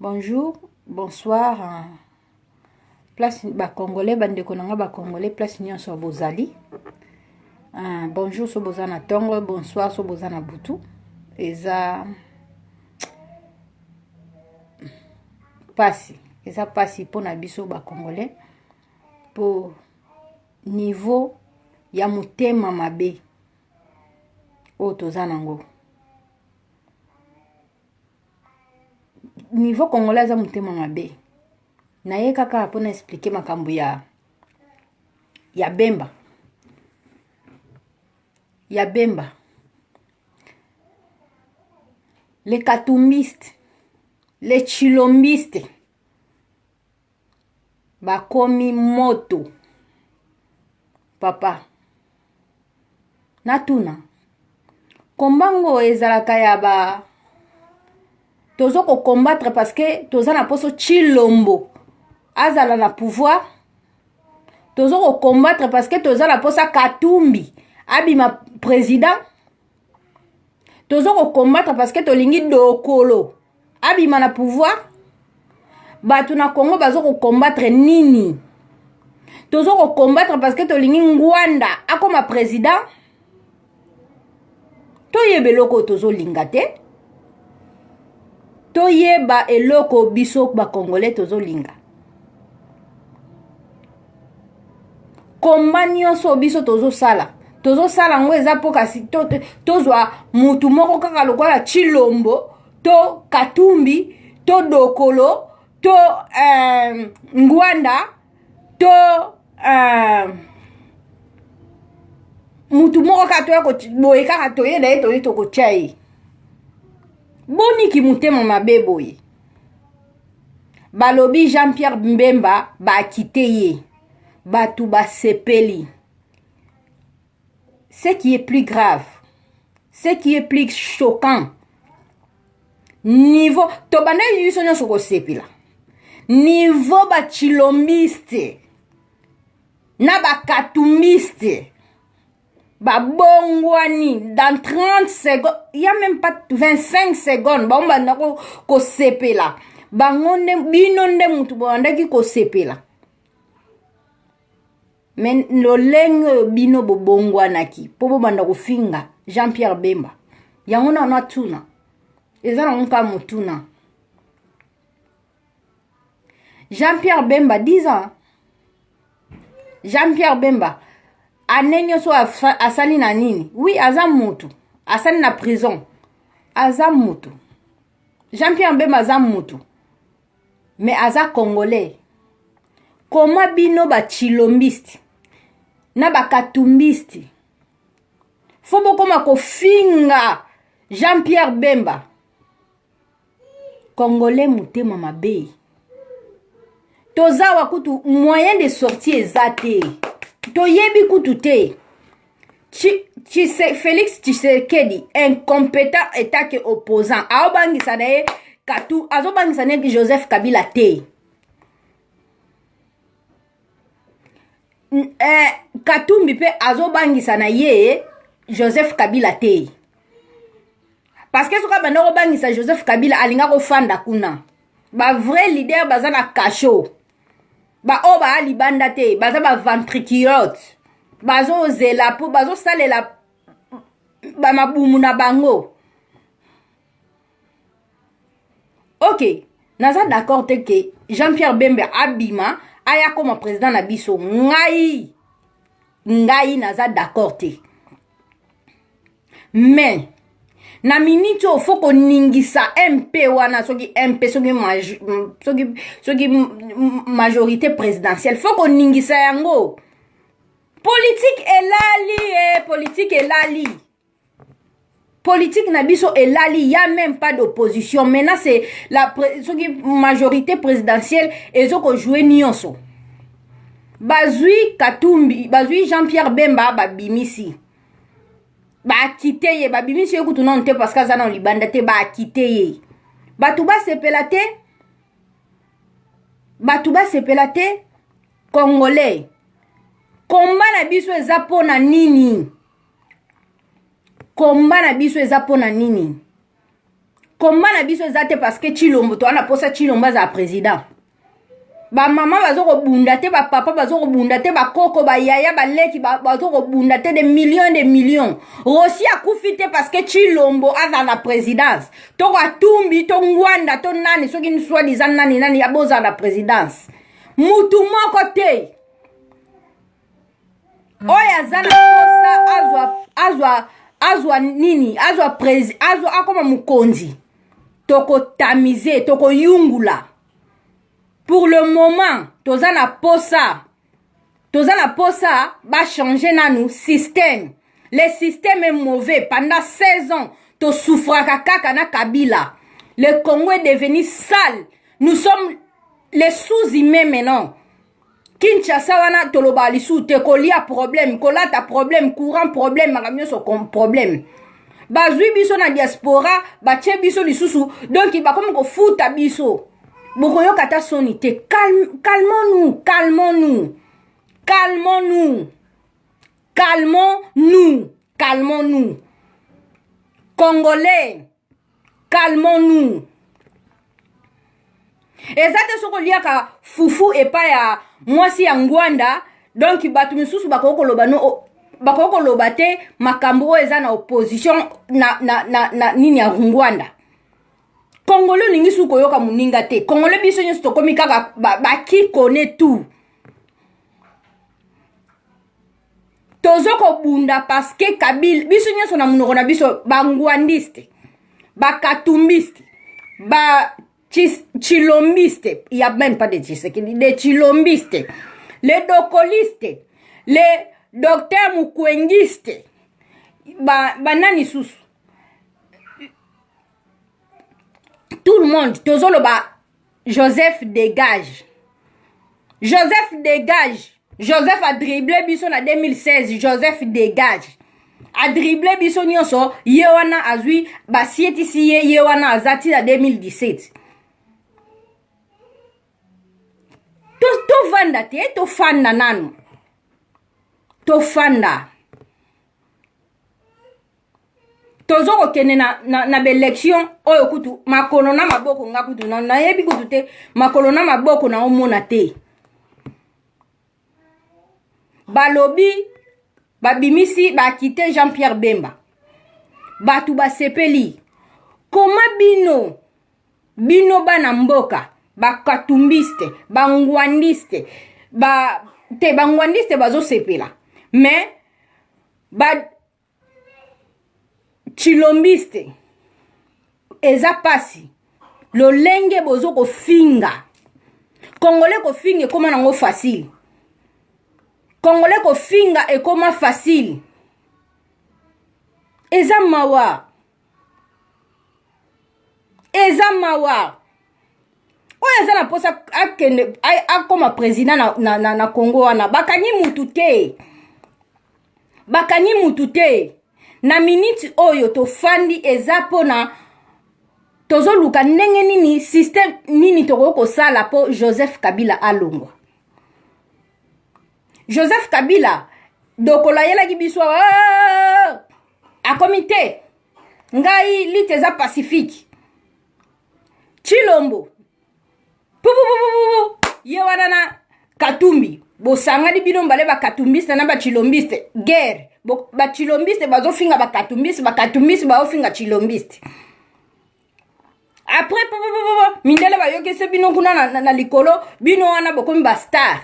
Bonjour, bonsoir. Place ba congolais bandeko na nga ba congolais place nyonso bozali. Uh, bonjour so boza na tongo, bonsoir so boza na butu. Eza pasi, eza pasi mpo na biso ba congolais po niveau ya motema mabe oyo toza nango. Niveau congolais aza motema mabe. Naye kaka mpona expliquer makambo ya Bemba, ya Bemba, les katumbistes, les tshilombistes bakomi moto. Papa, natuna kombango ezalaka ya ba tozo kocombattre parce que toza na poso Tshilombo azala na pouvoir, tozo kocombattre parce que toza na posa Katumbi abima président, tozo kocombattre parce que tolingi Dokolo abima na pouvoir. Bato na Congo bazo kocombattre nini? Tozo kocombattre parce que tolingi Ngwanda akoma président. Toyeba eloko oyo tozolinga te, toyeba eloko biso bacongolais tozolinga. Komba nyonso biso tozosala, tozosala yango eza mpo kasi tozwa mutu moko kaka lokola Tshilombo to Katumbi to Dokolo to Ngwanda to mutu moko kaka toya boye kaka toyeda ye, toye tokotya ye. Boniki motema mabe boye? Balobi Jean Pierre Mbemba baakite ye, bato basepeli. Ce qui est plus grave, ce qui est plus choquant, niveau tobandaki biso nyonso kosepela, niveau batshilombiste na bakatumbiste babongwani dans 30 secondes, ya même pas 25 secondes, bango banda kosepela. Bango nde, bino nde mutu bobandaki kosepela. Me lolenge oyo bino bobongwanaki mpo bobanda kofinga Jean Pierre Bemba, yango nano atuna, eza nango kaka motuna. Jean Pierre Bemba 10 ans, Jean Pierre Bemba ane nyonso asali na nini? Oui, aza mutu asali na prison, aza mutu. Jean Pierre Bemba aza mutu, mais aza congolais. Koma bino batshilombiste na bakatumbiste fo bokoma kofinga Jean Pierre Bemba? Congolais motema mabe. Toza wa kutu moyen de sortie eza te, toyebi kutu te. Félix Tshisekedi incompétent etake opposant, aobangisa na ye katu, azobangisa na ye Joseph Kabila te. Katumbi mpe azobangisa na ye Joseph Kabila te, parce que soki abanda kobangisa Joseph Kabila, alinga kofanda kuna. Bavrai leader baza na cachot, baoyo baa libanda te, baza baventriculote, bazozela mpo bazosalela bamabumu na bango. Ok, naza d'accord te ke Jean Pierre Bemba abima aya koma président na biso. Ngai naza d'accord te, mais na miniti oyo fo koningisa mp wana, soki mp soki majorité présidentielle, fo koningisa yango. Politike elali e, politike elali, politique na biso elali, ya même pas d'opposition. Maintenant c'est la soki majorité présidentielle ezokojouer nyonso. Bazwi Katumbi, bazwi Jean Pierre Bemba, babimisi, baakite ye, babimisi ye kutu nano te parce que aza na libanda te. Baakite ye, bato basepela te, bato basepela te. Congolais, komba na biso eza mpo na nini? Komba na biso eza mpo na nini? Komba na biso eza te parce que Tshilombo toza na posa Tshilombo azala président. Bamama bazo kobunda te, bapapa bazo kobunda te, bakoko, bayaya, baleki bazo kobunda te, de millions de millions. Rossy akufi te parce que Tshilombo azala na présidence. To Katumbi, to Ngwanda, to nani, soki soi-disant nani nani abozala na présidence. Mutu moko te. Oyo aza na posa azwa azwa azwa nini, azwa presi, azwa akoma mokonzi, tokotamize, tokoyungula. Pour le moment toza na posa, toza na posa bachanger nanu système. Le système est mauvais. Pendant 16 ans tosouffraka kaka na Kabila. Le Congo est devenu sale, nous sommes les sous-humains maintenant. Kinshasa wana toloba lisusu te, kolia problème, kolata problème, courant problème, makambo nyonso problème. Bazwi biso na diaspora, batie biso lisusu, donc bakomi kofuta biso. Bokoyoka ata soni te. Calmons-nous, calmons-nous, calmons-nous, calmons-nous, calmons-nous, Congolais, calmons-nous. Eza te soki oliaka fufu epai ya mwasi ya Ngwanda, donc bato misusu bakoki koloba no, bakoki koloba te makambo oyo eza na opposition na nini ya Ngwanda. Congolais olingi suki koyoka moninga te. Congolais biso nyonso tokomi kaka baki kone tout. Tozo kobunda parce que Kabila, biso nyonso na monoko na biso, bangwandiste, bakatumbiste, ba chilombiste, il y a même pas de Tshisekedi, des chilombistes, les dokolistes, les docteurs mukwengistes, ba banani susu, tout le monde tozoloba Joseph dégage, Joseph dégage. Joseph a dribblé biso na 2016. Joseph dégage, a dribblé biso nyonso. Ye wana azwi, basietisi ye, ye wana aza ti na 2017. Tovanda te, tofanda nanu, tofanda. Tozo kokende na baélection oyo kutu makolo na maboko nga kutu nayebi kutu te, makolo na maboko na omona te. Balobi babimisi bakite Jean-Pierre Bemba, bato basepeli. Koma bino bino bana mboka, bakatumbiste, bangwandiste, ba te bangwandiste bazosepela, mais ba chilombiste eza pasi. Lolenge bozo kofinga Congolais, kofinga ekóma nango facile. Congolais kofinga ekóma facile, eza mawa, eza mawa. Oyo aza na mposa akende akóma président na Congo wana, bakangi mutu te, bakangi mutu te. Na miniti oyo tofandi eza mpona tozoluka ndenge nini, système nini tokoki kosala mpo Joseph Kabila alongwa. Joseph Kabila dokolo ayelaki biso awa, akomi te ngai lite eza pacifique. Tshilombo pupupupupu ye wana na Katumbi bosangani bino mbale, bakatumbiste na bachilombiste, guerre. Bachilombiste bazofinga bakatumbiste, bakatumbiste bazofinga chilombiste. Après pupupupu mindele bayokisi bino kuna na likolo, bino wana bokomi bastar,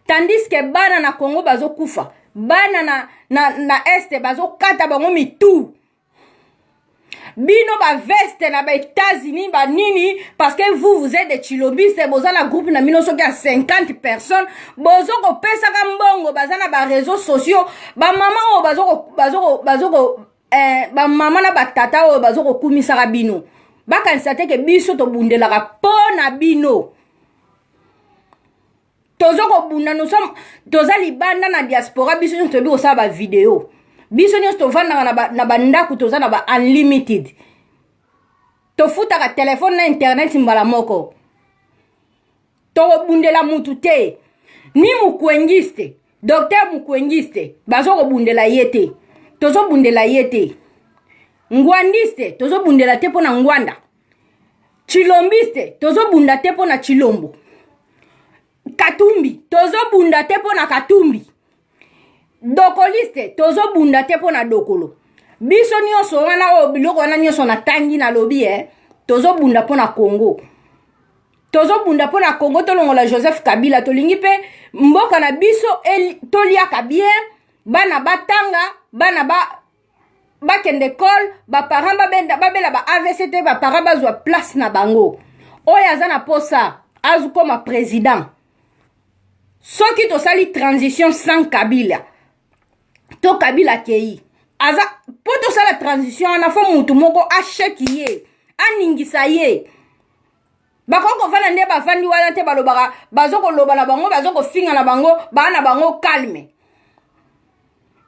tandis que bana na Congo bazokufa, bana na Est bazokata bango mitu. Bino baveste na baÉtats-Unis banini, parce que vous, vous êtes des chilombistes, boza na groupe na bino soki ya 50 personnes, bozo kopesaka mbongo, baza na baréseaux sociaux, bamama oyo bazoko bamama na batata oyo bazo kokumisaka bino, bakanisa te ke biso tobundelaka mpo na bino. Tozo kobunda, nous sommes, toza libanda na diaspora, biso nyonso toyebi kosala bavideo, biso nyonso tovandaka na bandako, toza na ba unlimited, tofutaka telefone na internet mbala moko. Tokobundela mutu te, ni mukwengiste, docteur mukwengiste bazo kobundela ye te, tozobundela ye te. Ngwandiste tozobundela te mpo na Ngwanda. Chilombiste, tozobunda te mpo na Chilombo. Katumbi, tozobunda te mpo na Katumbi. Dokoliste, tozobunda te mpo na Dokolo. Biso nyonso wana oyo biloko wana nyonso natangi nalobi eh, tozobunda mpo na Congo. Tozobunda mpo na Congo, tolongola Joseph Kabila. Tolingi mpe mboka na biso toliaka bien, bana batanga, bana ba bakende ekole, baparent babela ba AVC te, baparent bazwa place na bango. Oyo aza na posa azokoma président. Soki tosali transition sans Kabila, to Kabila akei, aza mpo tosala transition wana, fo mutu moko asheki ye, aningisa ye. Bakoki kovanda nde bavandi wana te, balobaka, bazokoloba na bango, bazokofinga na bango, baa na bango calme.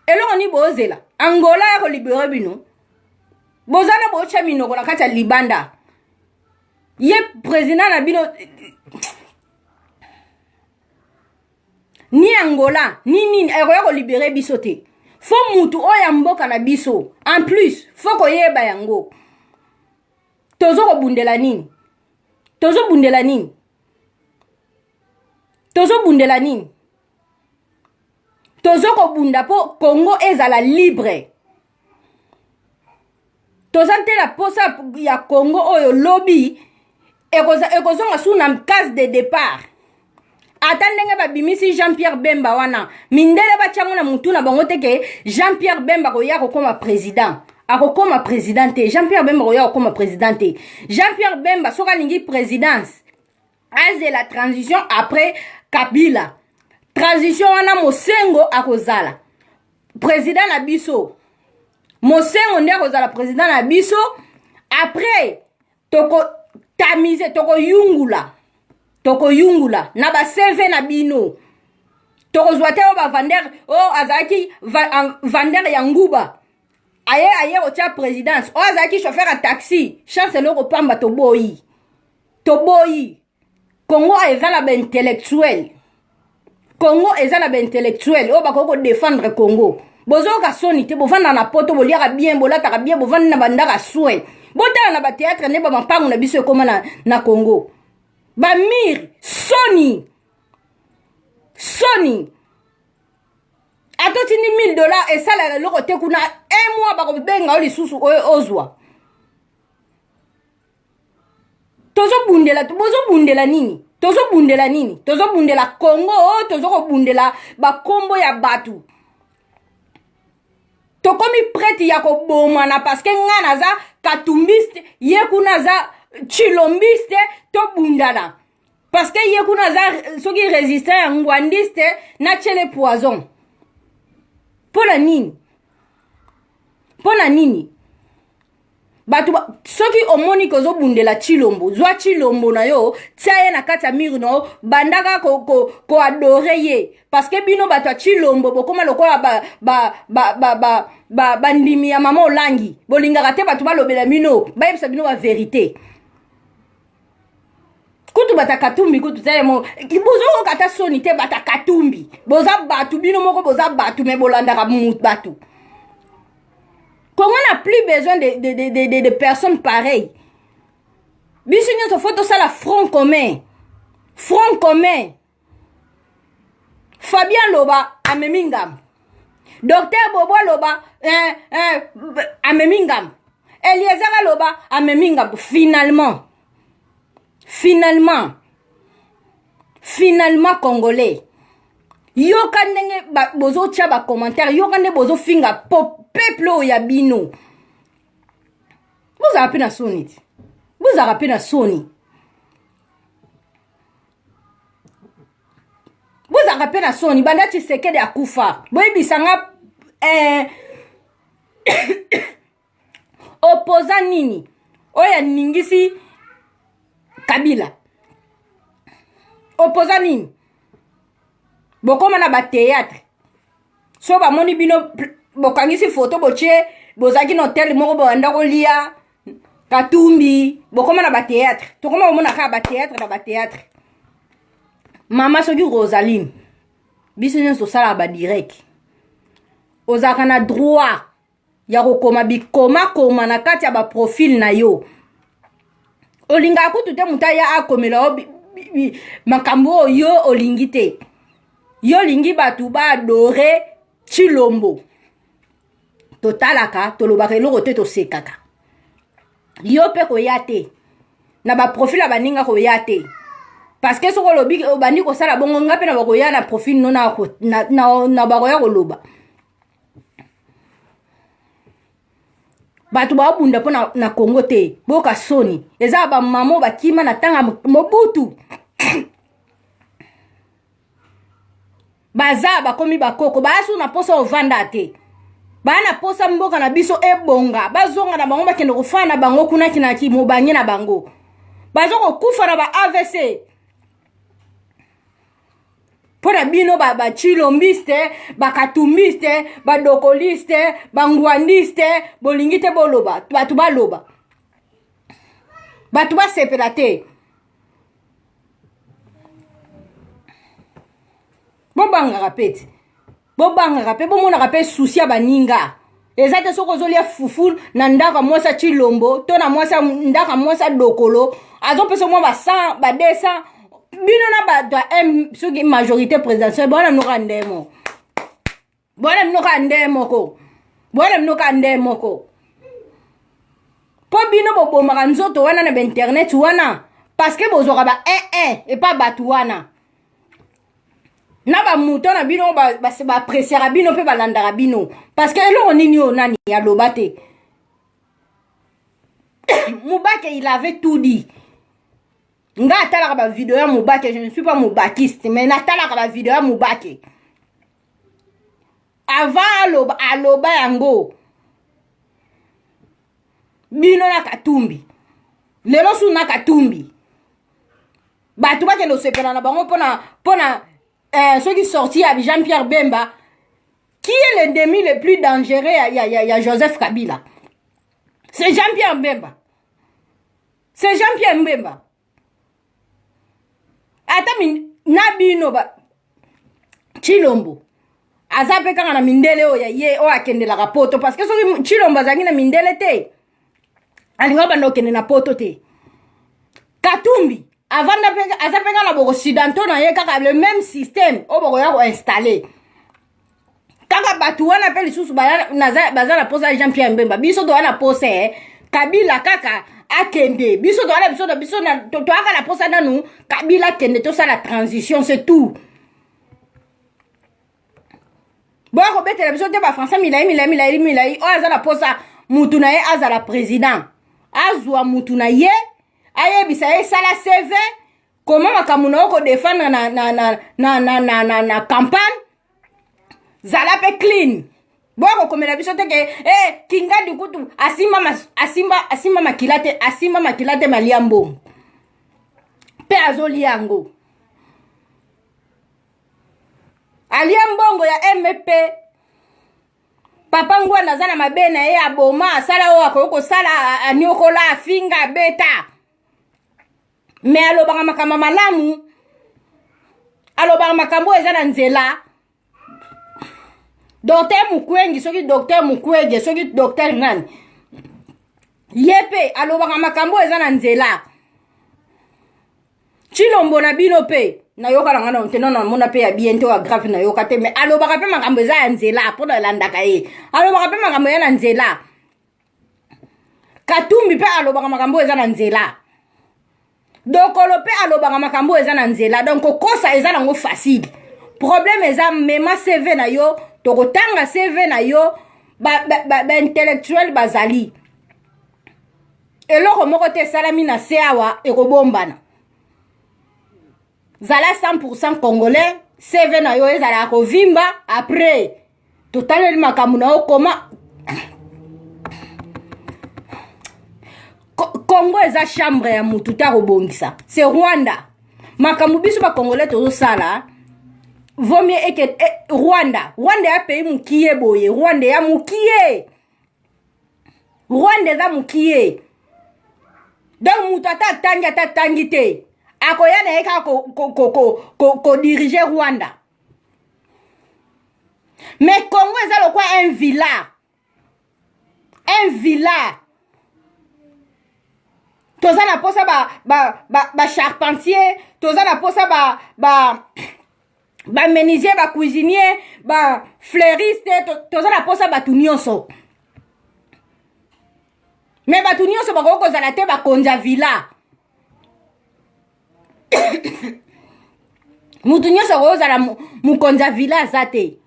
Eloko nini bozela Angola ya kolibere bino? Boza na botya minoko na kati ya libanda. Ye président na bino ni Angola ni nini akoya kolibere biso te. Fo mutu oyo ya mboka na biso, en plus fo koyeba yango. Tozo kobundela nini? Tozobundela nini? Tozobundela nini? Tozo kobunda mpo Congo ezala libre. Toza te na posa ya Congo oyo lobi ekozonga su na case de départ. Ata ndenge babimisi Jean-Pierre Bemba wana, mindele batiango na mutu na bango te ke Jean-Pierre Bemba koya kokoma président. Akokoma président te. Jean-Pierre Bemba koya kokoma président te. Jean-Pierre Bemba soki alingi présidence, azela transition après Kabila. Transition wana Mosengo akozala président na biso. Mosengo nde akozala président na biso. Après toko tamize, tokoyungula, tokoyungula na ba CV na bino. Tokozwa te oyo bavander oyo azalaki vander ya nguba, aye kotia présidence, oyo azalaki chauffeur ya taxi, chance eloko pamba. Toboyi, toboyi. Congo eza na baintellectuel, Congo eza na baintellectuel oyo bakoki kodefendre Congo. Bozoyoka soni te? Bovanda na poto, boliaka bien, bolataka bien, bovandi na bandaka soin. Botala na bateatre nde bamampangu na biso ekóma na Congo, bamire. Soni, soni. Atotindi 1000 $, esalaka eloko te kuna. Un mois bakobenga yo lisusu oyo ozwa. Tozobundela, bozobundela nini? Tozobundela nini? Tozobundela Congo, tozokobundela bakombo ya bato. Tokomi prête ya kobomana parce que nga naza katumbiste, ye kuna aza chilombiste. Tobundana parce que ye kuna aza soki résistant ya ngwandiste, natiele poison. Mpo na nini? Mpo na nini? Bato, soki omoni kozobundela Chilombo, zwa Chilombo na yo, tia ye na kati ya mur na yo, bandaka koadorer ko, ko ye, parce que bino bato ya Chilombo bokóma lokola bandimi ba, ba, ba, ba, ba, ba ya mama Olangi. Bolingaka te bato balobela bino, bayebisa bino baverité. Kutu bata Katumbi kutu te mo bozoyoka ata soni te. Bata Katumbi, boza bato, bino moko boza bato, me bolandaka bato. Congo n'a plus besoin de personnes pareilles. Biso nyonso fo tosala front commun, front commun. Fabien loba amemi ngambo, docteur Bobo aloba amemi ngambo, Eliezer aloba amemi ngambo. Finalement, finalement, finalement, Congolais, yoka ndenge bozotia bacommentaire, yoka nde bozofinga po peuple oyo ya bino. Bozala mpe na soni ti, bozalaka mpe na soni, bozalaka mpe na soni. Banda Tshisekedi akufa, boyebisanga opoza nini oyo aningisi Kabila? Opoza nini? Bokóma na bateatre, so bamoni bino bokangisi foto, botie bozalaki na hotel moko, bobanda kolia Katumbi. Bokóma na bateatre, tokóma komona kaka bateatre na bateatre. Mama soki Rosaline, biso nyonso tosalaka badirect. Ozalaka na droit ya kokoma bikomakoma na kati ya baprofile na yo. Olingaka kutu te moto aya akomela yo makambo oyo yo olingi te. Yo olingi bato baadore Tshilombo. Totalaka, tolobaka eloko te, tosekaka. Yo mpe koya te na baprofil ya baninga, koya te, parce que soki olobi obandi kosala bongo, nga mpe na bakoya na profil no na, na, na, na bakoya koloba. Bato baobunda mpo na, na Kongo te. Boka soni, eza bamama oyo bakima na ntanga Mobutu, baza bakomi bakoko, baya na posa ovanda te, baya na posa mboka na biso ebonga, bazonga na bango, bakende kofanda na bango kuna kinaki mobange na bango, baza kokufa na ba AVC mpo na bino bachilombiste, bakatumbiste, badokoliste, bangwandiste. Bolingi te boloba, bato baloba, bato basepela te. Bobangaka mpe te, bobangaka mpe, bomonaka mpe susi ya baninga eza te. Soki ozolia fufu na ndako ya mwasi ya Chilombo to na mwasi ndako ya mwasi ya Dokolo, azopesa mwa ba 100, ba 200, bino na bato ya M, soki majorité présidentielle, bwana bino nde moko, bwana bino kaka nde moko, bwana bino kaka nde moko. Mpo bino bobomaka nzoto wana na bainternet wana, parce que bozwaka ba 1 1 epa bato wana na bamuto na bino, baappréciaka bino mpe balandaka bino, parce que eloko nini oyo nani aloba te? Mubake, il avait tout dit. Nga atalaka bavideo ya Mubake, je ne suis pas mubakiste, mais natalaka bavideo ya Mubake avant aloba, aloba yango. Bino na Katumbi lelo, su na Katumbi, bato bakende kosepela na bango mpona soki sorti ya Jean Pierre Bemba, qui est l'ennemi le plus dangereux ya Joseph Kabila, c'est Jean Pierre Bemba, c'est Jean Pierre Bemba. Ata na bino ba Chilombo aza mpe kaka na mindele oyo ya ye oyo akendelaka poto, parce que soki Chilombo azalaki na mindele te, alinga banda okende na poto te. Katumbi avanda mpe, aza mpe kaka na booccidentaux na ye, kaka le même système oyo bokoya koinstaller kaka. Bato wana mpe lisusu baza na posa ya Jean Pierre Bemba. Biso toza na posa Kabila kaka akende. Biso toza na biso na biso toyaka na posa nanu Kabila akende, tosala transition, c'est tout. Boya kobetela biso te bafrançais milai milai milai milai. Oyo aza na posa mutu na ye azala président, azwa mutu na ye, ayebisa ye: sala CV, koma makambo na yo kodéfendre na campagne, zala mpe clean. Boya kokomela biso te ke Kingandi kutu asimba, asimba, asimba makila te, asimba makila te, malia mbongo mpe azolia yango, alia mbongo ya MP. Papa Ngwanda aza na mabe na ye, aboma, asala oyo akoki kosala, aniokola, afinga, abeta, me alobaka makambo malamu, alobaka makambo oyo eza na nzela. Docteur Mukwengi, soki docteur Mukwege, soki docteur nani, ye mpe alobaka makambo oyo eza na nzela. Chilombo na bino mpe nayoka na nga na te, nono namona mpe ya bien te, oyo grave nayoka te, mais alobaka mpe makambo eza ya nzela mpo na elandaka ye, alobaka mpe makambo ya na nzela. Katumbi mpe alobaka makambo oyo eza na nzela. Dokolo mpe alobaka makambo oyo eza na nzela. Donc kokosa eza nango facile. Problème eza mema CV na yo, tokotanga CV na yo. Baintellectuel ba, ba, ba bazali eloko moko te esalami na se awa ekobombana. Zala 100 congolais, CV na yo ezalaka kovimba, après totaleli makambo na yo. Koma Congo eza chambre ya mutu te akobongisa, c'est Rwanda. Makambo biso bacongolais tozosala, vaut mieux eke Rwanda. Rwanda ya pays mokie boye, Rwanda ya mokie, Rwanda eza mokie. Donc moto ata atangi, ata atangi te, akoya na ye kaka kodiriger Rwanda. Mais Congo eza lokwa un villa, un villa. Toza na posa ba ba ba, ba charpentier, toza na posa ba ba ba menuisier, ba cuisinier, ba fleuriste, toza na posa bato nyonso. Me bato nyonso bakoki kozala te bakonzi ya villa. Mutu nyonso akoki kozala mokonzi ya villa aza te.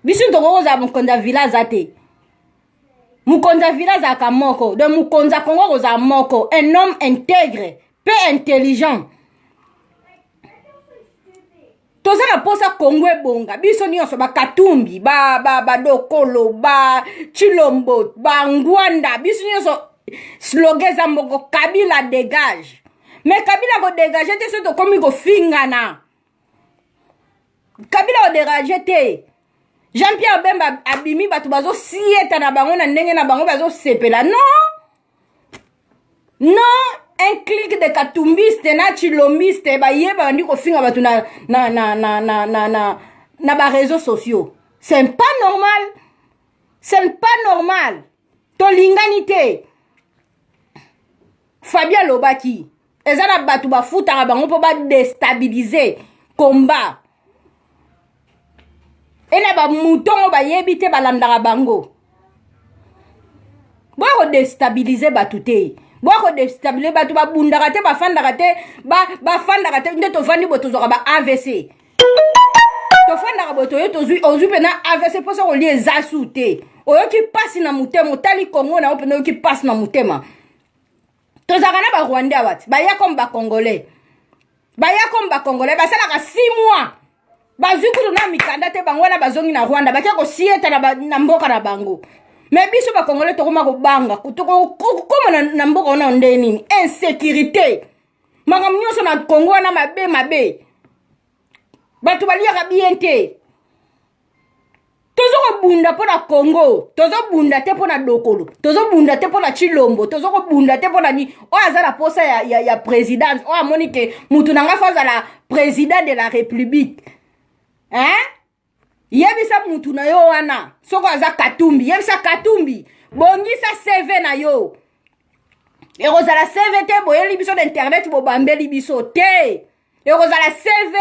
Biso tokoki kozala mokonzi ya villa aza te. Mokonzi ya villa azalaka moko. Donc mokonzi ya Kongo akozala moko, un homme intègre mpe intelligent. Toza na mposa Kongo ebonga. Biso nyonso, bakatumbi, badokolo, ba bachilombo, bangwanda, biso nyonso slogan eza moko: Kabila dégage. Mais Kabila kodégage te soki tokomi kofingana. Kabila kodégage te. Jean Pierre Bemba abimi, bato bazosieta na bango na ndenge na bango, bazosepela. Non, non, un clique de katumbiste na chilombiste bayeba bandi kofinga bato na, na, na, na, na, na, na, na baréseaux sociaux. C'est pas normal, c'est pas normal. Tolingani te. Fabi alobaki eza na bato bafutaka bango mpo badéstabiliser combat e na bamutongo bayebi te, balandaka bango. Boya kodéstabiliser bato te, boya kodéstabiliser bato. Babundaka te, bafandaka te, bafandaka te. Nde tovandi boye, tozwaka ba AVC. Tofandaka boye, toye tozwi, ozwi mpena AVC mposa kolia eza su te. Oyoki mpasi na motema, otali Kongo na yo mpena, oyoki mpasi na motema. Tozalaka na Barwandais awa ti baya comme Bacongolais, baya comme Bacongolais, basalaka 6 mois, bazwi kutu na mikanda te. Bango wana bazongi na Rwanda, bake kosieta na mboka na bango. Me biso Bacongolais tokoma kobanga tokokoma na mboka wana nde nini? Insécurité, makambo nyonso na Kongo wana mabe mabe, bato baliaka bien te. Tozokobunda mpo na Kongo, tozobunda te mpo na Dokolo, tozobunda te mpo na Chilombo, tozokobunda te mpo na nini. Oyo aza na posa ya présidence, oyo amoni ke mutu na ngai fo azala président de la République, hein? Yebisa mutu na yo wana, soki aza Katumbi, yebisa Katumbi: bongisa CV na yo. Ekozala CV te boyeli biso na internet, bobambeli biso te. Ekozala CV,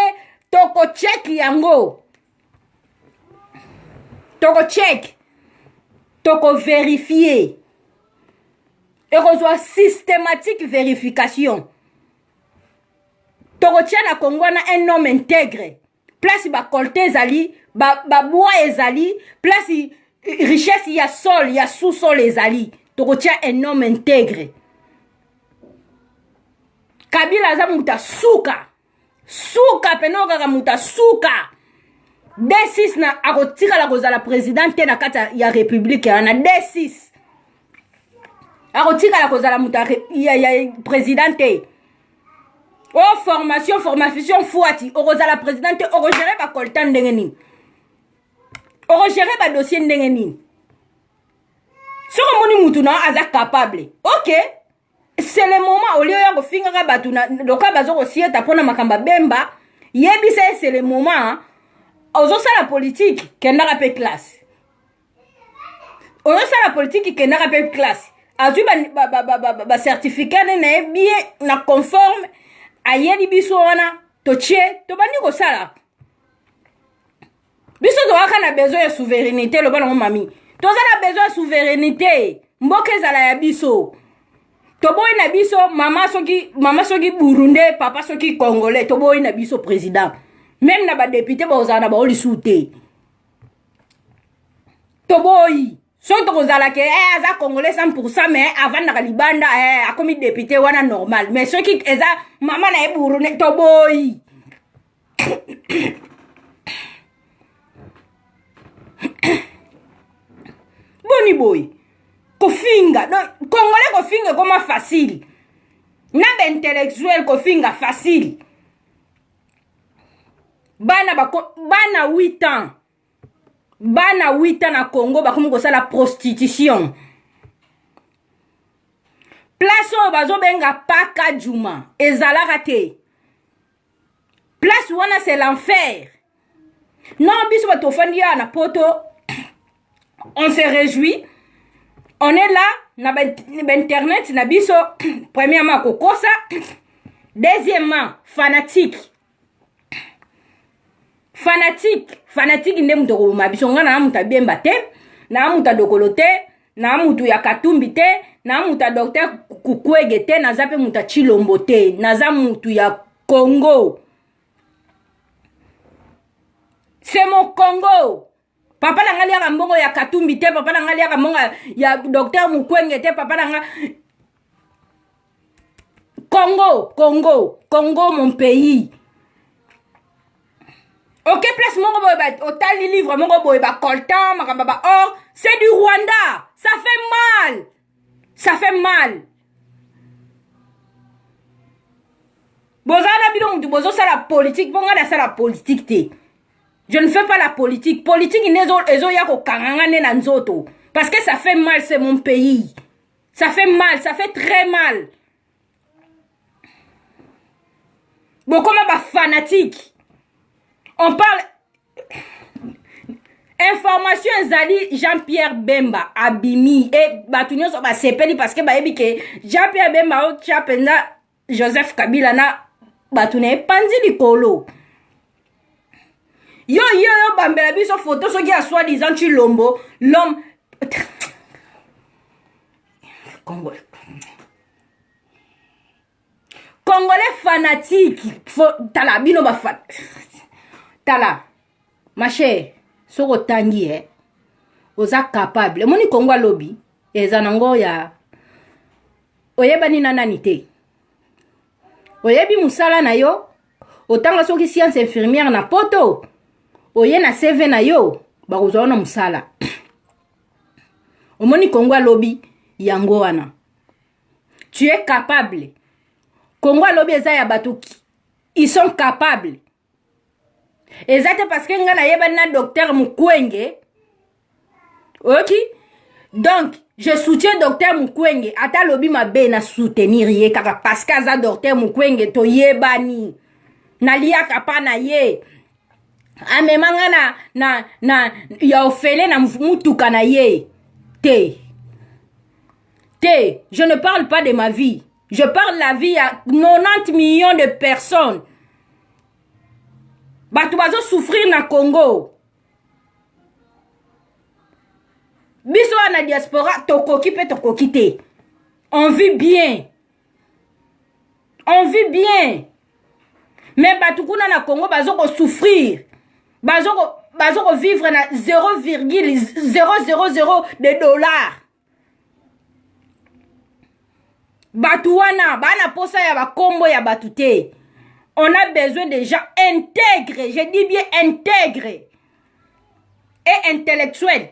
tokocheck yango, tokocheck, tokovérifier. Ekozwa systématique vérification. Tokotia na Kongo wana un homme intègre. Place bacoltan ezali, babois ba ezali, place richesse ya sol, ya sous-sol ezali, tokotia un homme intègre. Kabila aza moto asuka suka pene, kaka moto asuka D6 na akotikala kozala président te na kati ya république wana. D6 akotikala kozala moto ya président te. O formation, formation fuati, okozala président te. Okogérer bacoltan ndenge nini? Okogérer badossier ndenge nini? Soki omoni mutu na aza capable, ok, c'est le moment. Olie oya kofingaka bato loka baza kosieta mpona makambo abemba, yebisa ye: c'est le moment. Ozosala politike, kendaka mpe classe. Ozosala politike, kendaka mpe classe. Azwi bacertificat ne na ye bien na conforme, ayeli biso wana, totie, tobandi kosala. Biso tozalaka na besoin ya souveraineté. Loba nango, mami, toza na besoin ya souveraineté, mboka ezala ya biso. Toboyi na biso mama soki mama soki Burundais, papa soki Congolais. Toboyi na biso président, même na badéputé bakozala na bao lisusu te. Toboyi. Soki tokozala ke aza Congolais 100, mais avandaka libanda, akomi député wana, normal. Mais soki eza mama na ye Burundais, toboyi. Boni boye kofinga? Donc Congolais kofinga ekoma facile, na baintellectuel kofinga facile. Bana bako, bana 8 ans, bana 8 ans na Congo bakomi kosala prostitution. Place oyo bazobenga Paka Juma ezalaka te. Place wana, c'est l'enfer. Non, biso bato ofandi awa na Poto, on se réjouit. On est là na bainternet na biso. Premièrement kokosa, deuxièmement fanatique, fanatique, fanatique nde moto akoboma biso. Ngai naa moto abemba te, naa moto adokolo te, naa moto ya Katumbi te, naa moto ya docteur Kukwege te, naza mpe moto ya Chilombo te, naza moto ya Congo. C'est mon Congo. Papa na ngai liaka mbongo ya Katumbi te, papa na ngai liaka mbongo ya docteur Mukwenge te, papa na ngai Congo, Congo, Congo mon pays. Oke place moko boye, otali livre moko boye, bacoltan, makambo ba or, c'est du Rwanda. Ça fait mal, ça fait mal. Bozala na bino mutu bozosala politique, mpo ngai nasala politique te. Je ne fais pas la politique. Politique nde ezoya kokanga nga nde na nzoto, parce que ça fait mal. C'est mon pays, ça fait mal, ça fait très mal. Bokoma bafanatique. On parle information ezali Jean-Pierre Bemba abimi e bato nyonso basepeli, parce que bayebi ke Jean-Pierre Bemba otya mpenza Joseph Kabila na bato na epanzi likolo. Yo yo yo bambela biso foto soki ya soi disant Chilombo, l'homme congolais, congolais fanatique. Fo, tala bino ba tala ma chère, soki otangi e oza capable. Omoni Kongo alobi eza nango ya oyebani na nani te, oyebi mosala na yo, otanga soki science infirmière na poto, oye na CV na yo, bakozwa yo na mosala. Omoni Kongo alobi yango wana, tu es capable. Kongo alobi eza ya bato, ils sont capables. Eza te parce que ngai nayebani na docteur Mukwenge, oyoki? Donc je soutiens docteur Mukwenge, ata alobi mabe, na soutenir ye kaka parce que aza docteur Mukwenge, toyebani, naliaka pa na ye, amema nga na ya ofele na mutuka na ye te te. Je ne parle pas de ma vie, je parle la vie ya 90 millions de personnes. Bato bazosouffrir na Congo. Biso wana na diaspora tokoki mpe tokoki te. On vit bien, on vit bien, mais bato kuna na Congo bazo kosouffrir, bazo kovivre na 0,000 de dollars. Bato wana baa na posa ya bakombo ya bato te. On a besoin de gens intègres, je dis bien intègres et intellectuels.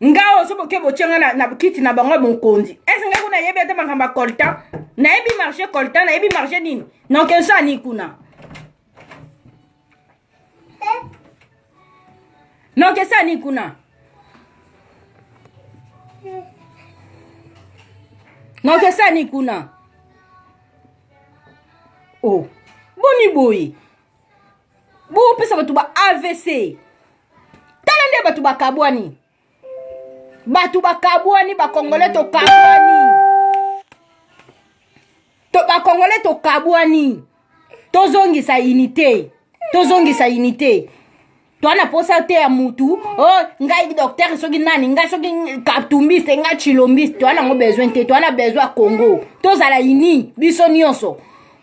Nga oyo so boke botie nga na, na kiti na bango ya bonkonzi, ese nga kuna nayebi ata makambo ya coltan, nayebi marché coltan, nayebi marché nini, nokenso ani kuna, nokesa ni kuna, nokesa ni kuna. Oh, boni boye bopesa bato ba AVC. Tala nde bato bakabwani, bato bakabwani, bakongole tokabwani, to, bakongole tokabwani. Tozongisa unité, tozongisa unité. Toa na posa te ya mutu o oh, ngai docteur soki nani, ngai soki katumbiste, ngai chilombiste, toa nango besoin te. Toa na besoin ya Congo. Tozala uni biso nyonso,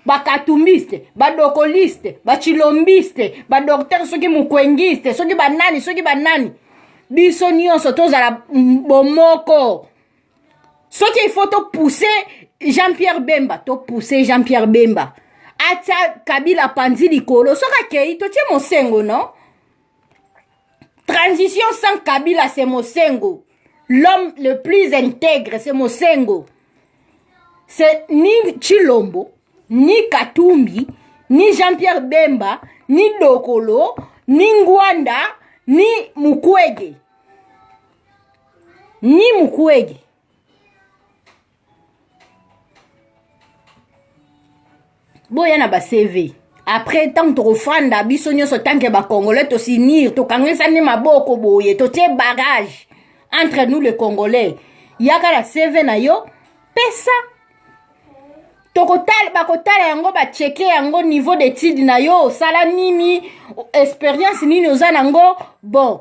bakatumbiste, badokoliste, bachilombiste, badocteur soki mukwengiste, soki banani, soki banani, biso nyonso tozala bomoko. Soki il faut topousse Jean-Pierre Bemba, topousse Jean-Pierre Bemba atia Kabila panzi likolo. Soki akei, totie Mosengo. Non, transition sans Kabila, c'est Mosengo. L'homme le plus intègre, c'est Mosengo. C'est ni Chilombo, ni Katumbi, ni Jean-Pierre Bemba, ni Dokolo, ni Ngwanda, ni Mukwege, ni Mukwege. Boya na ba CV. Après, ntango tokofanda biso nyonso, tant que Bacongolais, tosinir, tokangisani maboko boye, totie barrage entre nous le Congolais. Yaka na CV na yo, pesa, tokotala, bakotala yango, bachecker yango, niveau d'étude na yo, osala nini, expérience nini oza nango. Bon.